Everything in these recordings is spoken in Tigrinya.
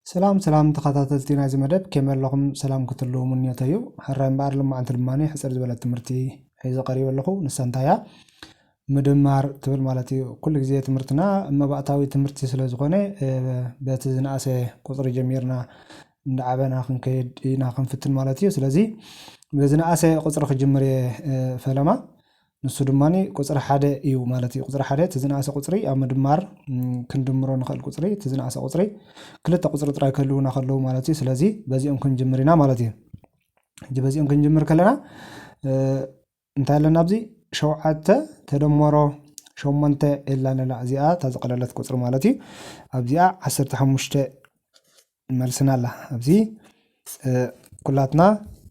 ሰላም ሰላም ተኸታተልቲ ናይዚ መደብ፣ ከመይ ኣለኹም? ሰላም ክትህልዉ ምንዮተይ እዩ። ሕራይ እምበኣር፣ ሎማዓንቲ ድማ ሕጽር ዝበለት ትምህርቲ ሒዘ ቀሪበ ኣለኹ። ንሳ እንታይ እያ? ምድማር ትብል ማለት እዩ። ኩሉ ግዜ ትምህርትና መባእታዊ ትምህርቲ ስለ ዝኾነ፣ እ፣ በቲ ዝነኣሰ ቁጽሪ ጀሚርና እንዳዓበና ክንከይድ ኢና ክንፍትን ማለት እዩ። ስለዚ ብዝነኣሰ ቁጽሪ ክጅምር እየ፣ እ፣ ፈለማ። ንሱ ድማ ቁጽሪ ሓደ እዩ ማለት እዩ። ቁጽሪ ሓደ፣ እቲ ዝነኣሰ ቁጽሪ ኣብ ምድማር፣ ም፣ ክንድምሮ ንኽእል ቁጽሪ፣ እቲ ዝነኣሰ ቁጽሪ ክልተ ቁጽሪ ጥራይ ክህልውና ከለዉ ማለት እዩ። ስለዚ በዚኦም ክንጅምር ኢና ማለት እዩ። ሕጂ በዚኦም ክንጅምር ከለና፣ እ፣ እንታይ ኣለና ኣብዚ? ሸውዓተ ተደመሮ ሸሞንተ ኢልና ነላ። እዚኣ እታ ዝቐለለት ቁጽሪ ማለት እዩ። ኣብዚኣ ዓሰርተ ሓሙሽተ መልስና ኣላ። ኣብዚ፣ እ፣ ኩላትና፣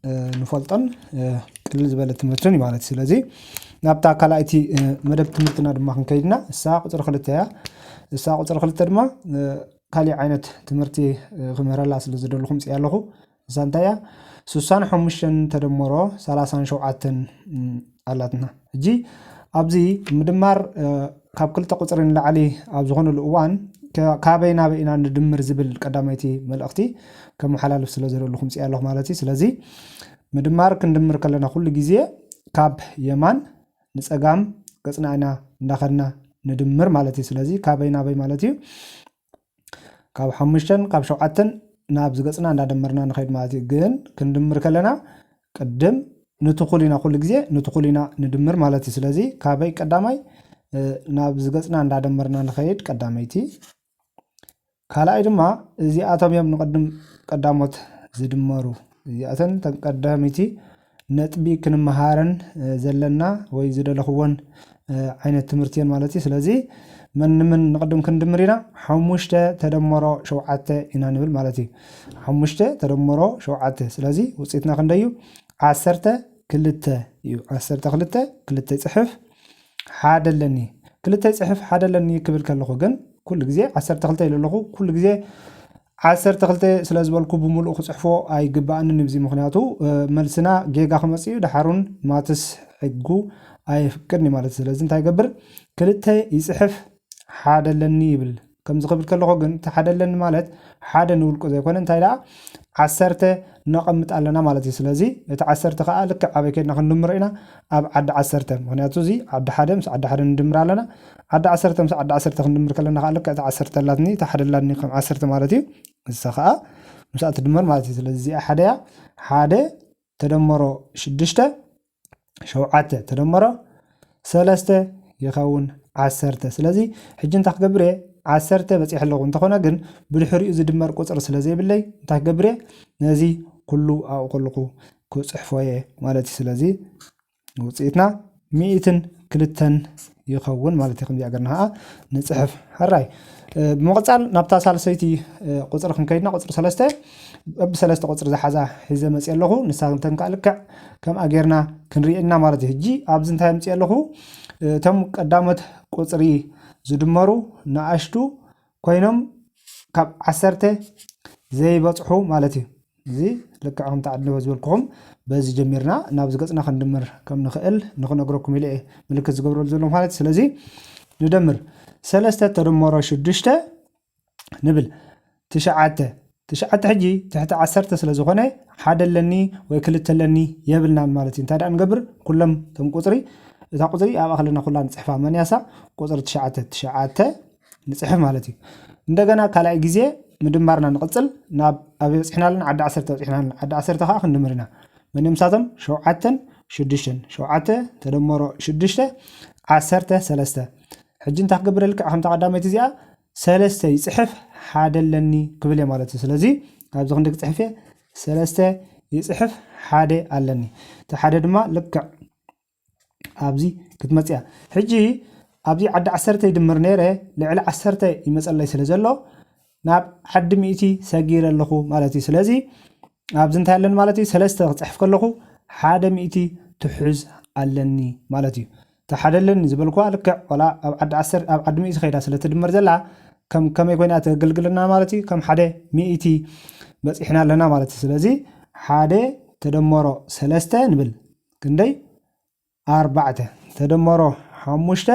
እ፣ ንፈልጦን፣ እ፣ ቅልል ዝበለ ትምህርትን እዩ ማለት እዩ። ስለዚ ናብታ ካልኣይቲ፣ እ፣ መደብ ትምህርትና ድማ ክንከይድና፣ እሳ ቁጽሪ ክልተ እያ። እሳ ቁጽሪ ክልተ ድማ፣ እ፣ ካሊእ ዓይነት ትምህርቲ፣ እ፣ ክምህረላ ስለ ዝደለኹ ምጽእ ኣለኹ። እዛ እንታይ እያ? ስሳን ሓሙሽተን ተደመሮ ሰላሳን ሸውዓተን፣ ም፣ ኣላትና። ሕጂ ኣብዚ ምድማር፣ እ፣ ካብ ክልተ ቁጽሪ ንላዕሊ ኣብ ዝኾነሉ እዋን፣ ከ-፣ ካበይ ናበይ ኢና ንድምር ዝብል ቀዳመይቲ መልእኽቲ ከመሓላልፍ ስለ ዝደለኹ ምጽእ ኣለኹ ማለት እዩ። ስለዚ ምድማር ክንድምር ከለና ኩሉ ግዜ ካብ የማን ንጸጋም ገጽና ኢና እንዳኸድና ንድምር ማለት እዩ። ስለዚ ካበይ ናበይ ማለት እዩ? ካብ ሓሙሽተን ካብ ሸውዓተን ናብ ዝገጽና እንዳደመርና ንኸይድ ማለት እዩ። ግን ክንድምር ከለና ቅድም ንትኹል ኢና፣ ኩሉ ግዜ ንትኹል ኢና ንድምር ማለት እዩ። ስለዚ ካበይ ቀዳማይ፣ እ፣ ናብ ዝገጽና እንዳደመርና ንኸይድ ቀዳመይቲ። ካልኣይ ድማ እዚኣቶም እዮም ንቅድም ቀዳሞት ዝድመሩ። እዚኣተን ተን ቀዳመይቲ ነጥቢ ክንመሃረን፣ እ፣ ዘለና ወይ ዝደለኽዎን፣ እ፣ ዓይነት ትምህርቲ እየን ማለት እዩ። ስለዚ መን ንመን ንቅድም ክንድምር ኢና? ሓሙሽተ ተደመሮ ሸውዓተ ኢና ንብል ማለት እዩ። ሓሙሽተ ተደመሮ ሸውዓተ። ስለዚ ውፅኢትና ክንደይ እዩ? ዓሰርተ ክልተ እዩ። ዓሰርተ ክልተ፣ ክልተ ይፅሕፍ ሓደ ኣለኒ። ክልተ ይፅሕፍ ሓደ ኣለኒ ክብል ከለኹ ግን ኩሉ ግዜ ዓሰርተ ክልተ ኢለ ኣለኹ። ኩሉ ግዜ ዓሰርተ ክልተ ስለ ዝበልኩ ብምሉእ ክፅሕፎ ኣይግባኣንን። እዚ ምኽንያቱ፣ እ፣ መልስና ጌጋ ክመፅእ እዩ። ደሓሩን ማትስ ሕጉ ኣየፍቅድን እዩ ማለት እዩ። ስለዚ እንታይ ይገብር? ክልተ ይፅሕፍ ሓደ ኣለኒ ይብል። ከምዚ ክብል ከለኹ ግን እቲ ሓደ ኣለኒ ማለት ሓደ ንውልቁ ዘይኮነ እንታይ ደኣ ዓሰርተ ነቐምጥ ኣለና ማለት እዩ። ስለዚ እቲ ዓሰርተ ከዓ ልክዕ ኣበይ ከድና ክንድምሮ ኢና? ኣብ ዓዲ ዓሰርተ። ምኽንያቱ እዚ ዓዲ ሓደ ምስ ዓዲ ሓደ ንድምር ኣለና። ዓዲ ዓሰርተ ምስ ዓዲ ዓሰርተ ክንድምር ከለና ከዓ ልክዕ እቲ ዓሰርተ ኣላትኒ፣ እቲ ሓደ ኣላትኒ ከም ዓሰርተ ማለት እዩ። ንሳ ከዓ ምስኣ ትድመር ማለት እዩ። ስለዚ እዚኣ ሓደ እያ። ሓደ ተደመሮ ሽዱሽተ፣ ሸውዓተ ተደመሮ ሰለስተ ይኸውን ዓሰርተ። ስለዚ ሕጂ እንታይ ክገብር እየ? ዓሰርተ በፂሐ ኣለኹ። እንተኾነ ግን ብድሕሪኡ ዝድመር ቁፅሪ ስለ ዘይብለይ እንታይ ክገብር እየ? ነዚ ኩሉ ኣብኡ ከለኹ ክፅሕፎ እየ ማለት እዩ። ስለዚ ውፅኢትና ሚእትን ክልተን ይኸውን ማለት እዩ። ከምዚኣ ገርና ከዓ ንፅሕፍ። ሕራይ፣ እ፣ ብምቕፃል ናብታ ሳልሰይቲ፣ እ፣ ቁፅሪ ክንከይድና፣ ቁፅሪ ሰለስተ፣ በብሰለስተ ቁፅሪ ዝሓዛ ሒዘ መፅእ ኣለኹ። ንሳተን ከዓ ልክዕ ከምኣ ጌርና ክንሪኤና ማለት እዩ። ሕጂ ኣብዚ እንታይ ኣምፅእ ኣለኹ? እ፣ እቶም ቀዳሞት ቁፅሪ ዝድመሩ ንኣሽቱ ኮይኖም ካብ ዓሰርተ ዘይበፅሑ ማለት እዩ። እዚ ልክዕ ከምቲ ዓድንበ ዝበልኩኹም በዚ ጀሚርና ናብ ዝገፅና ክንድምር ከም ንኽእል ንኽነግረኩም ኢለ እየ ምልክት ዝገብረሉ ዘለኹ ማለት እዩ። ስለዚ ንደምር። ሰለስተ ተደመሮ ሽዱሽተ ንብል ትሽዓተ። ትሽዓተ ሕጂ ትሕቲ ዓሰርተ ስለ ዝኾነ ሓደ ኣለኒ ወይ ክልተ ኣለኒ የብልናን ማለት እዩ። እንታይ ደኣ ንገብር? ኩሎም እቶም ቁፅሪ፣ እታ ቁፅሪ ኣብኣ ከለና ኩላ ንፅሕፋ። መን እያ እሳ? ቁፅሪ ትሽዓተ። ትሽዓተ ንፅሕፍ ማለት እዩ። እንደገና ካልኣይ ግዜ ምድማርና ንቕፅል። ናብ ኣበይ በፂሕና ኣለና? ዓዲ ዓሰርተ በፂሕና ኣለና። ዓዲ ዓሰርተ ከዓ ክንድምር ኢና። መን እዮም ንሳቶም? ሸውዓተን ሽዱሽተን። ሸውዓተ ተደመሮ ሽዱሽተ፣ ዓሰርተ ሰለስተ። ሕጂ እንታይ ክገብር? ልክዕ ከምታ ቀዳመይቲ እዚኣ ሰለስተ ይፅሕፍ ሓደ ኣለኒ ክብል እየ ማለት እዩ። ስለዚ ኣብዚ ክንደይ ክፅሕፍ እየ? ሰለስተ ይፅሕፍ ሓደ ኣለኒ። እቲ ሓደ ድማ ልክዕ ኣብዚ ክትመፅእ እያ። ሕጂ ኣብዚ ዓዲ ዓሰርተ ይድምር ነይረ፣ ልዕሊ ዓሰርተ ይመፀለይ ስለ ዘሎ ናብ ዓዲ ሚእቲ ሰጊረ ኣለኹ ማለት እዩ። ስለዚ ኣብዚ እንታይ ኣለኒ ማለት እዩ? ሰለስተ ክፅሕፍ ከለኹ ሓደ ሚእቲ ትሑዝ ኣለኒ ማለት እዩ። እቲ ሓደ ኣለኒ ዝበልኩዋ ልክዕ ዋላ ኣብ ዓዲ ዓሰርተ፣ ኣብ ዓዲ ሚእቲ ከይዳ ስለ ትድመር ዘላ ከም፣ ከመይ ኮይና እያ ተገልግለና ማለት እዩ? ከም ሓደ ሚእቲ በፂሕና ኣለና ማለት እዩ። ስለዚ ሓደ ተደመሮ ሰለስተ ንብል ክንደይ? ኣርባዕተ ተደመሮ ሓሙሽተ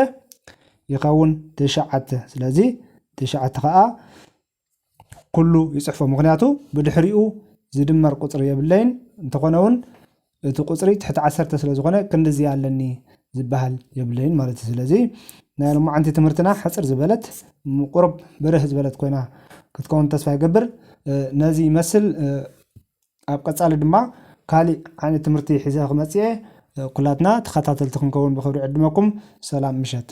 ይኸውን ትሽዓተ። ስለዚ ትሽዓተ ከዓ ኩሉ ይፅሕፎ። ምክንያቱ ብድሕሪኡ ዝድመር ቁፅሪ የብለይን። እንተኾነ እውን እቲ ቁፅሪ ትሕቲ ዓሰርተ ስለ ዝኾነ ክንድዚ ኣለኒ ዝበሃል የብለይን ማለት እዩ። ስለዚ ናይ ሎማዓንቲ ትምህርትና ሕፅር ዝበለት ቁሩብ ብርህ ዝበለት ኮይና ክትከውን ተስፋ ይገብር። ነዚ ይመስል። ኣብ ቀፃሊ ድማ ካሊእ ዓይነት ትምህርቲ ሒዘ ክመፅእ እየ። ኩላትና ተኸታተልቲ ክንከውን ብኽብሪ ዕድመኩም። ሰላም ምሸት።